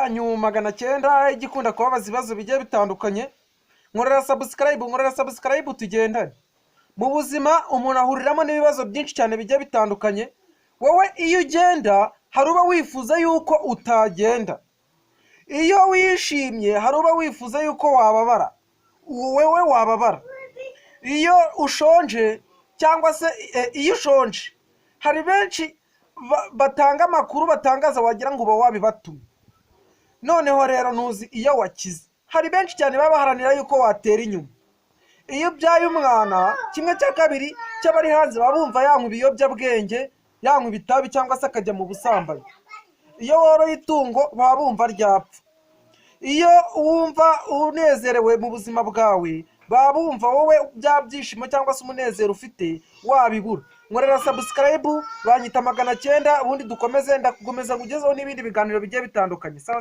Wanyu 900 igikunda kubabaza ibibazo bigiye bitandukanye. Nkorera subscribe, nkorera subscribe, tugendane. Mu buzima umuntu ahuriramo n'ibibazo byinshi cyane bigiye bitandukanye. Wowe iyo ugenda hari uba wifuza yuko utagenda, iyo wishimye hari uba wifuza yuko wababara, wowe wababara. Iyo ushonje cyangwa se iyo ushonje hari benshi batanga amakuru batangaza wagira ngo uba wabibatumye. Noneho rero ntuzi iyo wakize, hari benshi cyane baba baharanira yuko watera inyuma. Iyo ubyaye umwana, kimwe cya kabiri cy'abari hanze baba bumva yanywa ibiyobyabwenge, yanywa ibitabi cyangwa se akajya mu busambanyi. Iyo woroye itungo baba bumva ryapfa. Iyo wumva unezerewe mu buzima bwawe, baba bumva wowe bya byishimo cyangwa se umunezero ufite wabibura. Nkorera subscribe, banyita 900, ubundi dukomeze. Ndagukomeza kugezaho n'ibindi biganiro bigiye bitandukanye. Sawa.